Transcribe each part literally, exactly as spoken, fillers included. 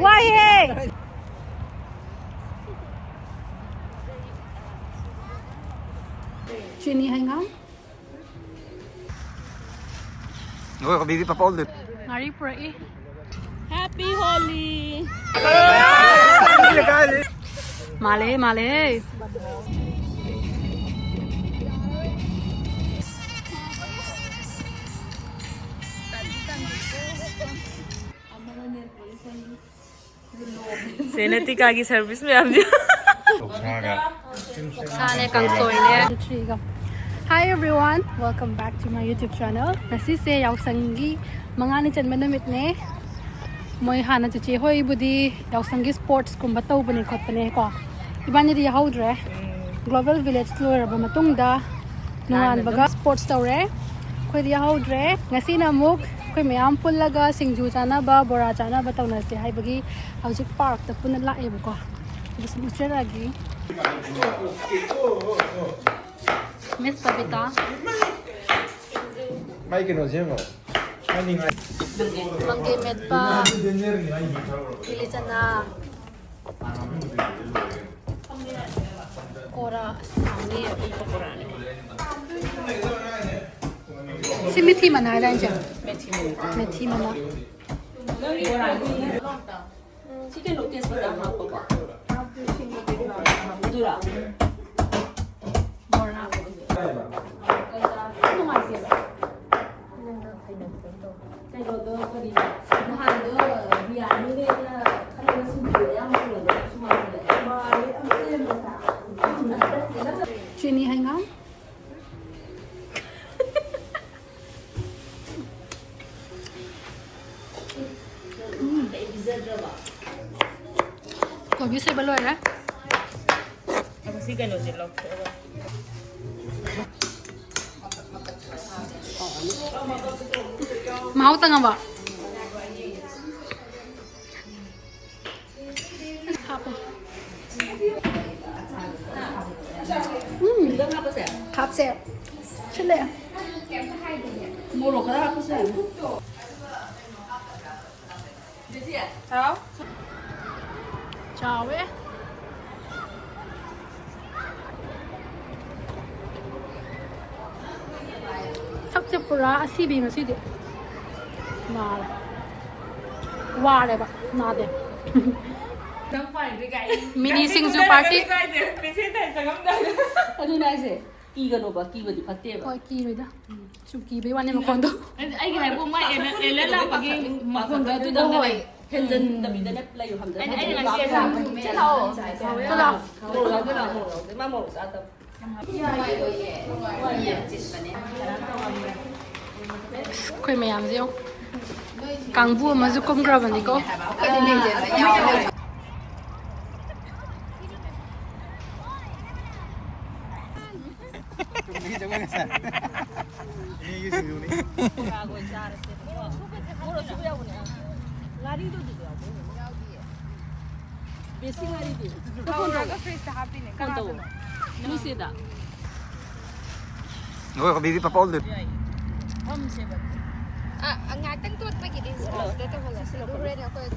ꯋꯥꯏꯍꯦ꯫ ꯆꯤꯅꯤ ꯍꯩꯉꯥꯡ꯫ ꯉꯥꯔꯤ ꯄꯨꯔꯛꯏ꯫ Happy Holi! ꯃꯥꯜꯂꯦ, ꯃꯥꯜꯂꯦ꯫ ꯁꯦ ꯅꯇꯤꯀꯥꯒꯤ service ꯃꯌꯥꯝꯁꯦ꯫ ꯁꯥꯅꯦ, ꯀꯥꯡꯁꯣꯏꯅꯦ꯫ Hi everyone, welcome back to my YouTube channel. ꯉꯁꯤꯁꯦ ꯌꯥꯎꯁꯪꯒꯤ ꯃꯉꯥꯅꯤ ꯆꯟꯕ ꯅꯨꯃꯤꯠꯅꯦ꯫ ꯃꯣꯏ ꯍꯥꯟꯅ ꯆꯤꯆꯦ ꯍꯣꯏꯕꯨꯗꯤ ꯌꯥꯎꯁꯪꯒꯤ sports ꯀꯨꯝꯕ ꯇꯧꯕꯅꯦ ꯈꯣꯠꯄꯅꯦ ꯀꯣ꯫ ꯏꯕꯥꯅꯤꯗꯤ ꯌꯥꯎꯍꯧꯗ꯭ꯔꯦ꯫ Global Village ꯂꯣꯏꯔꯕ ꯃꯇꯨꯡꯗ ꯅꯣꯡꯉꯥꯟꯕꯒ sports ꯇꯧꯔꯦ꯫ ꯑꯩꯈꯣꯏꯗꯤ ꯌꯥꯎꯍꯧꯗ꯭ꯔꯦ꯫ ꯉꯁꯤꯅ ꯑꯃꯨꯛ ꯑꯩꯈꯣꯏ ꯃꯌꯥꯝ ꯄꯨꯜꯂꯒ ꯁꯤꯡꯖꯨ ꯆꯥꯅꯕ, ꯕꯣꯔꯥ ꯆꯥꯅꯕ ꯇꯧꯅꯁꯦ ꯍꯥꯏꯕꯒꯤ ꯍꯧꯖꯤꯛ park ꯇ ꯄꯨꯟꯅ ꯂꯥꯛꯑꯦꯕꯀꯣ꯫ ꯑꯗꯨ ꯁꯨꯝ ꯎꯠꯆꯔꯛꯑꯒꯦ꯫ Miss ꯕꯕꯤꯇꯥ꯫ ꯃꯥꯏ ꯀꯩꯅꯣꯁꯦ ꯌꯦꯡꯉꯣ꯫ ꯃꯥꯏ ꯅꯤꯡꯉꯥꯏ꯫ ꯃꯪꯒꯦ ꯃꯦꯠꯄ꯫ ꯗꯦꯟꯖꯔꯅꯤ ꯃꯥꯏ ꯃꯤ ꯊꯥꯔꯨꯔꯕ꯫ ꯀꯤꯂꯤꯆꯅꯥ꯫ ꯀꯣꯔꯥ꯫ ꯑꯁ, ꯍꯥꯎꯅꯤꯌꯦ꯫ ꯁꯤ ꯃꯤꯊꯤ ꯃꯅꯥ ꯍꯥꯏꯗꯥꯏꯅꯦ, ꯏꯆꯦ? ꯃꯦꯊꯤ ꯃꯅꯥ꯫ ꯁꯤ ꯀꯩꯅꯣ ꯇꯦꯖꯄꯇꯥ ꯍꯥꯞꯄꯕꯣ? ꯑꯗꯨꯔ? ꯕꯣꯔꯥ꯫ ꯅꯨꯡꯉꯥꯏꯇꯦꯕ꯫ ꯀꯩꯅꯣꯗꯣ ꯀꯔꯤ? ꯅꯍꯥꯟꯗꯣ ꯕꯤꯌꯥꯅꯤꯅꯦꯅ ꯈꯜꯂꯒ ꯁꯤꯡꯖꯨ ꯑꯌꯥꯝꯕ ꯄꯨꯔꯛꯑꯦ, ꯑꯗꯨꯁꯨ ꯃꯥꯟꯁꯤꯜꯂꯛꯑꯦ꯫ ꯆꯤꯅꯤ ꯍꯩꯉꯥꯡ꯫ ꯀꯣꯕꯤ ꯁꯣꯏꯕ ꯂꯣꯏꯔꯦ꯫ ꯁꯤ ꯀꯩꯅꯣꯁꯦ ꯂꯧꯊꯣꯛꯑꯒ꯫ ꯃꯍꯥꯎ ꯇꯪꯉꯕꯣ? ꯍꯥꯞꯄꯣ꯫ ꯎꯝ꯫ ꯍꯥꯞꯁꯦ꯫ ꯁꯤꯜꯂꯦ꯫ ꯃꯣꯔꯣꯛ ꯈꯔ ꯍꯥꯞꯄꯁꯨ ꯌꯥꯅꯤ꯫ ꯆꯥꯎꯋꯦ꯫ ꯁꯛꯁꯦ ꯄꯨꯔꯥ ꯑꯁꯤꯕꯤ ꯉꯁꯤꯗꯤ꯫ ꯅꯥꯔꯦ꯫ ꯋꯥꯔꯦꯕ꯫ ꯅꯥꯗꯦ꯫ ꯃꯤꯅꯤ ꯁꯤꯡꯖꯨ ꯄꯥꯔꯇꯤ꯫ ꯑꯗꯨꯅꯦ ꯍꯥꯏꯁꯦ꯫ ꯀꯤꯒꯅꯣꯕ, ꯀꯤꯕꯗꯤ ꯐꯠꯇꯦꯕ꯫ ꯍꯣꯏ, ꯀꯤꯔꯣꯏꯗ꯫ ꯁꯨꯝ ꯀꯤꯕꯩ ꯋꯥꯅꯦ ꯃꯈꯣꯟꯗꯣ꯫ ꯑꯩꯒꯤ ꯍꯥꯏꯕꯨ ꯃꯥ ꯑꯦꯂꯔꯠ ꯂꯥꯛꯄꯒꯤ ꯃꯈꯣꯟꯗꯣ ꯑꯗꯨꯗꯪ ꯂꯩ꯫ ꯍꯦꯟꯖꯟꯗꯕꯤꯗꯅꯦ ꯂꯩꯌꯨ ꯈꯪꯗꯦ꯫ ꯑꯩꯅ ꯉꯁꯤ ꯆꯥꯕ ꯆꯤꯜ ꯂꯥꯛꯑꯣ꯫ ꯃꯣꯔꯣꯛ ꯌꯥꯎꯗꯣꯏꯔꯥ? ꯃꯣꯔꯣꯛ ꯌꯥꯎꯗꯣꯏ꯫ ꯃꯥ ꯃꯣꯔꯣꯛ ꯆꯥꯗꯕ꯫ ꯑꯩꯈꯣꯏ ꯃꯌꯥꯝꯁꯦ ꯌꯦꯡꯉꯨ꯫ ꯀꯥꯡꯕꯨ ꯑꯃꯁꯨ ꯀꯨꯝꯈ꯭ꯔꯕꯅꯤꯀꯣ꯫ ꯕꯣꯔꯥꯒ ꯑꯣꯏ ꯆꯥꯔꯁꯦꯕꯀꯣ꯫ ꯃꯣꯔꯣꯛ ꯑꯁꯨꯕ ꯌꯥꯎꯕꯅꯦ꯫ ꯉꯥꯔꯤꯗꯨ ꯑꯗꯨꯗ ꯌꯥꯎꯕ꯭ꯔꯣ? ꯌꯥꯎꯗꯤꯌꯦ꯫ ꯕꯦꯁꯤ ꯉꯥꯔꯤꯗꯤ? ꯇꯧꯔꯒ ꯐ꯭ꯔꯤꯖꯇ ꯍꯥꯞꯄꯤꯅꯦ꯫ ꯐꯣꯟ ꯇꯧ꯫ ꯀꯅꯥꯗꯅꯣ? ꯅꯣꯏ ꯆꯦꯗ꯫ ꯉꯥꯏꯈꯣ, ꯕꯤꯕꯤ ꯄꯥꯄꯥ ꯎꯠꯂꯨ꯫ ꯐꯝꯁꯦꯕ꯫ ꯑ, ꯑ, ꯉꯥꯛꯇꯪ ꯇꯣꯠꯄꯒꯤꯗꯤ ꯁꯤꯗ ꯇꯧꯍꯜꯂꯁꯤ꯫ ꯑꯗꯨ ꯍꯣꯔꯦꯟ ꯑꯩꯈꯣꯏ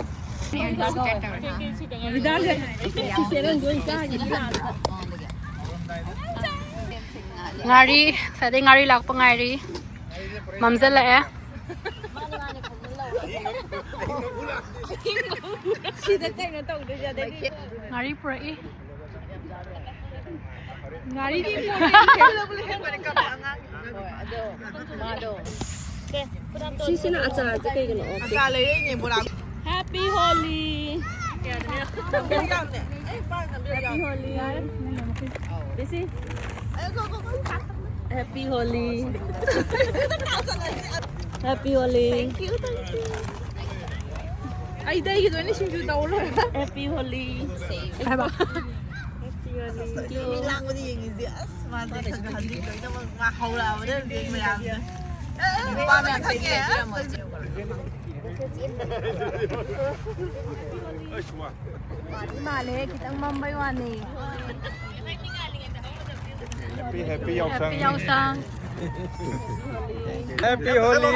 ꯉꯥꯔꯤ, ꯉꯁꯥꯏꯗꯩ ꯉꯥꯔꯤ ꯂꯥꯛꯄ ꯉꯥꯏꯔꯤ꯫ ꯃꯝꯁꯤꯜꯂꯛꯑꯦ꯫ ꯁꯤꯗ ꯀꯩꯅꯣ ꯇꯧꯗꯣꯏꯁꯦ ꯑꯗꯩꯗꯤ꯫ ꯉꯥꯔꯤ ꯄꯨꯔꯛꯏ꯫ ꯉꯥꯔꯤꯗꯤ ꯍꯣꯏ, ꯑꯗꯣ ꯃꯥꯗꯣ꯫ ꯁꯤꯁꯤꯅ ꯑꯆꯥꯔꯁꯦ ꯀꯩꯒꯤꯅꯣ? ꯑꯆꯥꯔ ꯂꯩꯔꯛꯏꯅꯦ ꯕꯣꯔꯥ꯫ Happy Holi꯫ Happy Holi꯫ ꯕꯦꯁꯤ꯫ Happy Holi꯫ Happy Holi꯫ Thank you, thank you꯫ ꯑꯩꯗꯤ ꯑꯩꯒꯤ ꯂꯣꯏꯅ ꯁꯤꯡꯖꯨ ꯇꯧ ꯂꯣꯏꯔꯦ꯫ Happy Holi꯫ ꯍꯥꯏꯕ꯫ Happy Holi꯫ ꯃꯤ ꯂꯥꯡꯕꯗꯤ ꯌꯦꯡꯉꯤꯁꯦ꯫ ꯑꯁ, ꯃꯥꯁꯦ ꯈꯔ ꯈꯔ ꯍꯧꯖꯤꯛ ꯂꯣꯏꯅꯃꯛ ꯃꯥ ꯍꯧꯔꯛꯑꯕꯅꯦ ꯍꯧꯖꯤꯛ ꯃꯌꯥꯝꯁꯦ꯫ ꯑꯦ, ꯅꯨꯄꯥ ꯃꯌꯥꯝ ꯊꯛꯑꯦ꯫ ꯑꯁ꯫ ꯃꯥꯜꯂꯦ, ꯈꯤꯇꯪ ꯃꯝꯕꯩ ꯋꯥꯅꯤ꯫ Happy, happy ꯌꯥꯎꯁꯪ꯫ Happy ꯌꯥꯎꯁꯪ꯫ Happy Holi!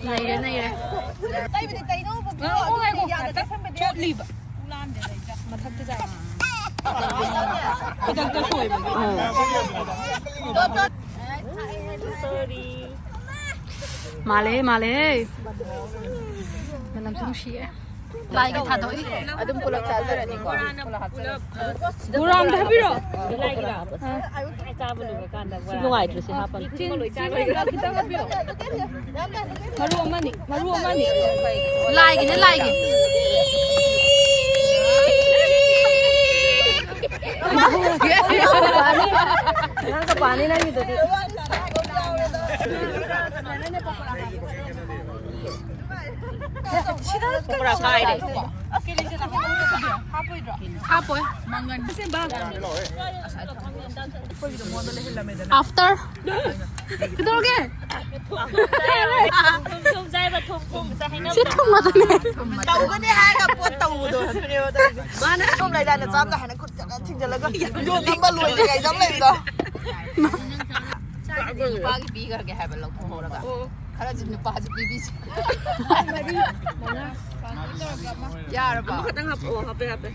ꯅꯩꯔꯦ, ꯅꯩꯔꯦ꯫ ꯉꯥꯏꯈꯣ, ꯉꯥꯏꯈꯣ, ꯉꯥꯛꯇꯪ ꯆꯣꯠꯂꯤꯕ꯫ ꯃꯊꯛꯇ ꯆꯥꯏ꯫ ꯈꯨꯗꯛꯇ ꯁꯣꯏꯕꯒꯤ꯫ ꯃꯥꯜꯂꯦ, ꯃꯥꯜꯂꯦ꯫ ꯃꯅꯝꯁꯨ ꯅꯨꯡꯁꯤꯌꯦ꯫ ꯂꯥꯏꯒꯤ ꯊꯥꯗꯣꯛꯏ꯫ ꯑꯗꯨꯝ ꯄꯨꯂꯞ ꯆꯥꯖꯔꯅꯤꯀꯣ꯫ ꯄꯨꯂꯞ ꯍꯥꯞꯆꯔꯣ꯫ ꯕꯣꯔꯥ ꯑꯝꯇ ꯍꯥꯞꯄꯤꯔꯣ꯫ ꯂꯥꯏꯒꯤꯔꯣ? ꯑꯥ꯫ ꯆꯥꯕ ꯂꯣꯏꯕ ꯀꯥꯟꯗ ꯕꯣꯔꯥ꯫ ꯁꯤ ꯅꯨꯡꯉꯥꯏꯇ꯭ꯔꯣ, ꯁꯤ ꯍꯥꯞꯄ? ꯆꯤꯅꯤ ꯈꯤꯇꯪ ꯍꯥꯞꯄꯤꯔꯣ꯫ ꯃꯔꯨ ꯑꯃꯅꯤ, ꯃꯔꯨ ꯑꯃꯅꯤ꯫ ꯂꯥꯏꯒꯤꯅꯦ, ꯂꯥꯏꯒꯤ꯫ ꯑꯉꯥꯡ ꯀꯄꯥꯅꯤ ꯅꯪꯒꯤꯗꯨꯗꯤ꯫ ꯄꯀꯣꯔꯥ ꯀꯥꯏꯔꯦ꯫ ꯍꯥꯞꯄꯣꯏ꯫ ꯃꯪꯒꯟ꯫ ꯑꯐꯇꯔ꯫ ꯀꯩꯗꯧꯔꯒꯦ? ꯊꯨꯝ, ꯊꯨꯝ ꯆꯥꯏꯕ, ꯊꯨꯝ, ꯊꯨꯝ ꯆꯥꯏ ꯍꯥꯏꯅꯕꯗꯣ꯫ ꯁꯤ ꯊꯨꯝ ꯉꯥꯛꯇꯅꯦ꯫ ꯇꯧꯒꯅꯤ ꯍꯥꯏꯔꯒ ꯄꯣꯠ ꯇꯧꯕꯗꯣ ꯑꯗꯨꯅꯦꯕ ꯇꯧꯔꯤꯁꯦ꯫ ꯃꯥꯅ ꯊꯨꯝ ꯂꯩꯗꯥꯏꯅꯦ, ꯆꯥꯝꯗ ꯍꯥꯏꯅ ꯈꯨꯠ ꯆꯠꯅ ꯊꯤꯡꯖꯤꯜꯂꯒ ꯌꯣꯠ ꯅꯝꯕ ꯂꯣꯏꯗ꯭ꯔꯤꯉꯩꯗ ꯑꯃ ꯂꯩꯕꯗꯣ꯫ ꯅꯨꯄꯥꯒꯤ ꯄꯤꯈ꯭ꯔꯒꯦ ꯍꯥꯏꯕ ꯂꯧꯊꯣꯛꯍꯧꯔꯒ꯫ ꯑꯣ꯫ ꯈꯔꯁꯨ ꯅꯨꯄꯥꯁꯨ ꯄꯤꯕꯤꯁꯤ꯫ ꯃꯔꯤ, ꯃꯉꯥ꯫ ꯌꯥꯔꯕꯣ? ꯑꯃꯈꯛꯇꯪ ꯍꯥꯞꯄꯛꯑꯣ, ꯍꯥꯞꯄꯦ, ꯍꯥꯞꯄꯦ꯫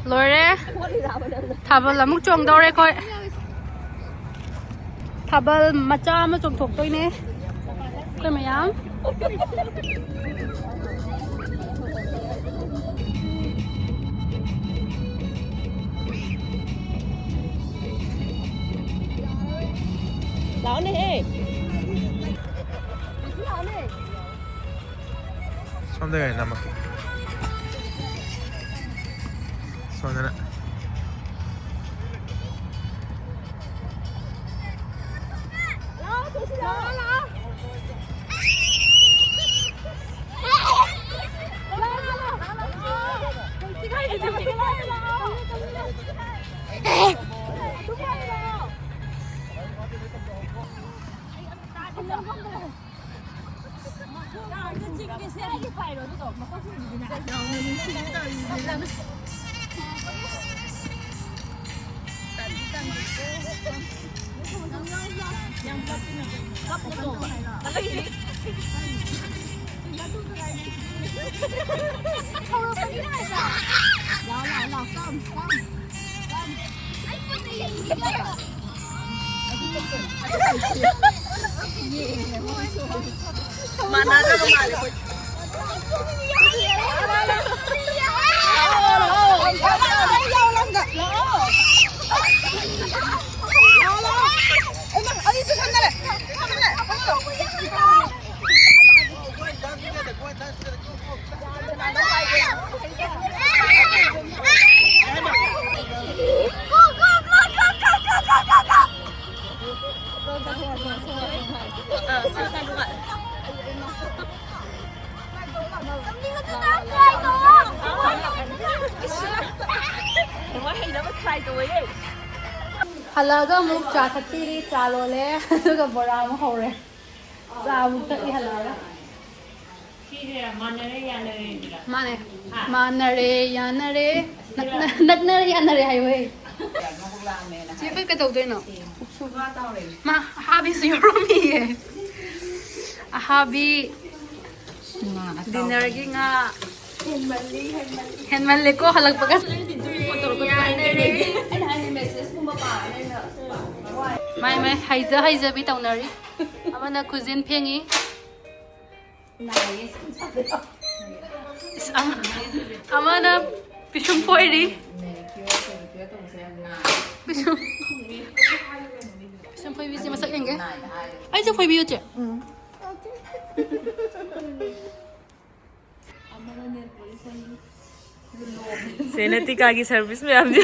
ꯂꯣꯏꯔꯦ꯫ ꯊꯥꯕꯜ ꯑꯃꯨꯛ ꯆꯣꯡꯗꯧꯔꯦ ꯑꯩꯈꯣꯏ꯫ ꯊꯥꯕꯜ ꯃꯆꯥ ꯑꯃ ꯆꯣꯡꯊꯣꯛꯇꯣꯏꯅꯦ ꯑꯩꯈꯣꯏ ꯃꯌꯥꯝ꯫ ꯂꯥꯛꯑꯣꯅꯦꯍꯦ꯫ ꯁꯣꯝꯗ ꯑꯣꯏꯅ ꯅꯝꯃꯛꯀꯦ꯫ ꯁꯣꯝꯗꯅ꯫ ꯃꯥꯟꯅꯗ꯭ꯔꯕ ꯃꯥꯜꯂꯦ ꯑꯩꯈꯣꯏ꯫ ꯍꯜꯂꯛꯑꯒ ꯑꯃꯨꯛ ꯆꯥ ꯊꯛꯄꯤꯔꯤ, ꯆꯥ ꯂꯣꯜꯂꯦ, ꯑꯗꯨꯒ ꯕꯣꯔꯥ ꯑꯃꯨꯛ ꯍꯧꯔꯦ꯫ ꯆꯥ ꯑꯃꯨꯛ ꯊꯛꯏ ꯍꯜꯂꯛꯑꯒ꯫ ꯁꯤꯁꯦ ꯃꯥꯟꯅꯔꯦ ꯌꯥꯅꯔꯦꯗꯨꯔꯥ? ꯃꯥꯅꯦ꯫ ꯍꯥ? ꯃꯥꯟꯅꯔꯦ ꯌꯥꯅꯔꯦ꯫ ꯑꯁꯤꯗ ꯅꯛꯅ-, ꯅꯛꯅꯔꯦ ꯌꯥꯅꯔꯦ ꯍꯥꯏꯌꯣꯍꯦ꯫ ꯃꯕꯨꯛ ꯂꯥꯝꯃꯦꯅ ꯆꯦ, ꯍꯥꯏ꯫ ꯑꯩꯈꯣꯏ ꯀꯩꯗꯧꯗꯣꯏꯅꯣ? ꯁꯦ, ꯉꯥ ꯇꯥꯎꯔꯦ꯫ ꯃꯥ ꯑꯍꯥꯕꯤꯁꯨ ꯌꯥꯎꯔꯝꯃꯤꯌꯦ꯫ ꯑꯍꯥꯕꯤ꯫ ꯉꯥ ꯑꯇꯥꯎꯕ꯫ ꯗꯤꯅꯔꯒꯤ ꯉꯥ꯫ ꯍꯦꯟꯃꯜꯂꯤ, ꯍꯦꯟꯃꯜꯂꯤ꯫ ꯍꯦꯟꯃꯜꯂꯦꯀꯣ ꯍꯜꯂꯛꯄꯒ꯫ ꯌꯥꯅꯔꯦ꯫ ꯑꯩꯅ ꯍꯥꯏꯅꯦ, ꯃꯦꯁꯦꯖꯀꯨꯝꯕ ꯄꯥꯔꯒ ꯑꯩꯅ ꯄꯥ-꯫ ꯃꯥꯏ ꯃꯥꯏ ꯍꯩꯖ ꯍꯩꯖꯕꯤ ꯇꯧꯅꯔꯤ꯫ ꯑꯃꯅ ꯈꯨꯖꯤꯟ ꯐꯦꯡꯉꯤ꯫ ꯅꯥꯏꯌꯦ ꯁꯨꯝ ꯁꯥꯕꯗꯣ꯫ ꯏꯁ, ꯑꯃ-, ꯑꯃꯅ ꯄꯤꯁꯨꯝ ꯐꯣꯏꯔꯤ꯫ ꯃꯦꯅꯤꯀ꯭ꯌꯣꯔ, ꯄꯦꯗꯤꯀ꯭ꯌꯣꯔ ꯇꯧꯕꯁꯦ ꯌꯥꯝ ꯅꯥꯏ꯫ ꯄꯤꯁꯨꯝ, ꯄꯤꯁꯨꯝ ꯐꯣꯏꯕꯤꯁꯦ ꯃꯁꯛ ꯌꯦꯡꯒꯦ꯫ ꯅꯥꯏ ꯍꯥꯏꯔꯦ꯫ ꯑꯩꯁꯨ ꯐꯣꯏꯕꯤꯌꯨ, ꯆꯦ꯫ ꯎꯝ꯫ ꯁꯦ ꯅꯇꯤꯀꯥꯒꯤ ꯁꯔꯚꯤꯁ ꯃꯌꯥꯝꯁꯦ꯫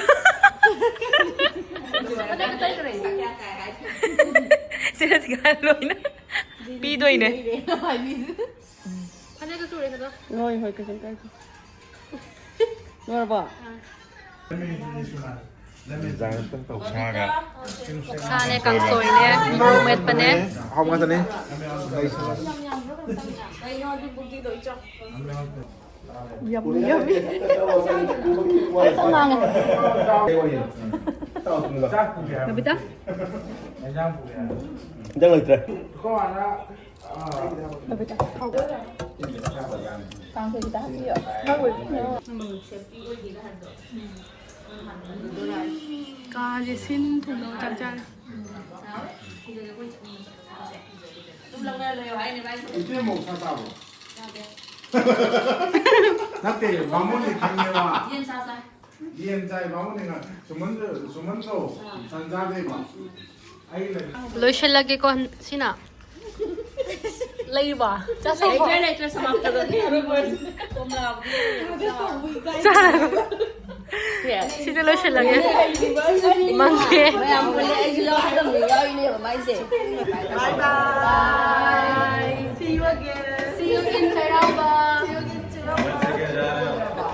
ꯁꯦ ꯅꯇꯤꯀꯥ ꯂꯣꯏꯅ ꯄꯤꯗꯣꯏꯅꯦ꯫ ꯐꯅꯦꯛꯇꯣ ꯆꯨꯔꯦ ꯈꯗꯣ꯫ ꯍꯣꯏ, ꯍꯣꯏ, ꯀꯩꯁꯨꯝ ꯀꯥꯏꯗꯦ꯫ ꯂꯣꯏꯔꯕꯣ? ꯑꯥ꯫ ꯗꯤꯖꯥꯏꯟ ꯑꯝꯇꯪ ꯇꯧꯁꯤ꯫ ꯉꯥꯒ꯫ ꯁꯥꯅꯦ, ꯀꯥꯡꯁꯣꯏꯅꯦ, ꯃꯣꯔꯣꯛ ꯃꯦꯠꯄꯅꯦ꯫ ꯑꯍꯥꯎꯕ ꯉꯥꯛꯇꯅꯦ꯫ ꯌꯝ ꯌꯝ꯫ ꯉꯥꯡꯉꯦ꯫ ꯕꯕꯤꯇꯥ? ꯏꯟꯖꯥꯡ ꯂꯩꯇ꯭ꯔꯦ꯫ ꯕꯕꯤꯇꯥ꯫ ꯀꯥꯡꯁꯣꯏ ꯈꯤꯇ ꯍꯥꯞꯄꯤꯌꯣ꯫ ꯀꯥꯁꯦ ꯁꯤꯟ ꯊꯨꯡꯅ ꯆꯥꯛ ꯆꯥꯔꯦ꯫ ꯏꯆꯦ ꯃꯧ ꯁꯥ ꯆꯥꯕ꯭ꯔꯣ? ꯅꯠꯇꯦ, ꯕꯥꯃꯣꯟꯗꯤ ꯈꯪꯉꯦꯕ꯫ ꯌꯦꯟ ꯆꯥꯏ, ꯕꯥꯃꯣꯟꯗꯤ ꯈꯪꯉꯦ꯫ ꯁꯨꯃꯟꯁꯨ, ꯁꯨꯃꯟꯁꯨ ꯁꯟ ꯆꯥꯗꯦꯕ꯫ ꯑꯩ ꯂꯩ꯫ ꯂꯣꯏꯁꯤꯜꯂꯒꯦꯀꯣ ꯁꯤꯅ꯫ ꯂꯩꯕ ꯆꯥꯁꯜꯂꯣ꯫ ꯂꯩꯇ꯭ꯔꯦ, ꯂꯩꯇ꯭ꯔꯦ, ꯁꯃꯥꯞꯇꯗꯅꯤ꯫ ꯁꯤꯗ ꯂꯣꯏꯁꯤꯜꯂꯒꯦ꯫ ꯃꯪꯒꯦ꯫ ꯃꯌꯥꯝ ꯄꯨꯜꯂꯦ, ꯑꯩꯁꯨ ꯌꯥꯎꯁꯜꯂꯝꯃꯦ, ꯌꯥꯎꯔꯤꯅꯦꯕ ꯃꯥꯏꯁꯦ꯫ Bye bye. See you again. See you in Cheiraoba. See you in Cheiraoba.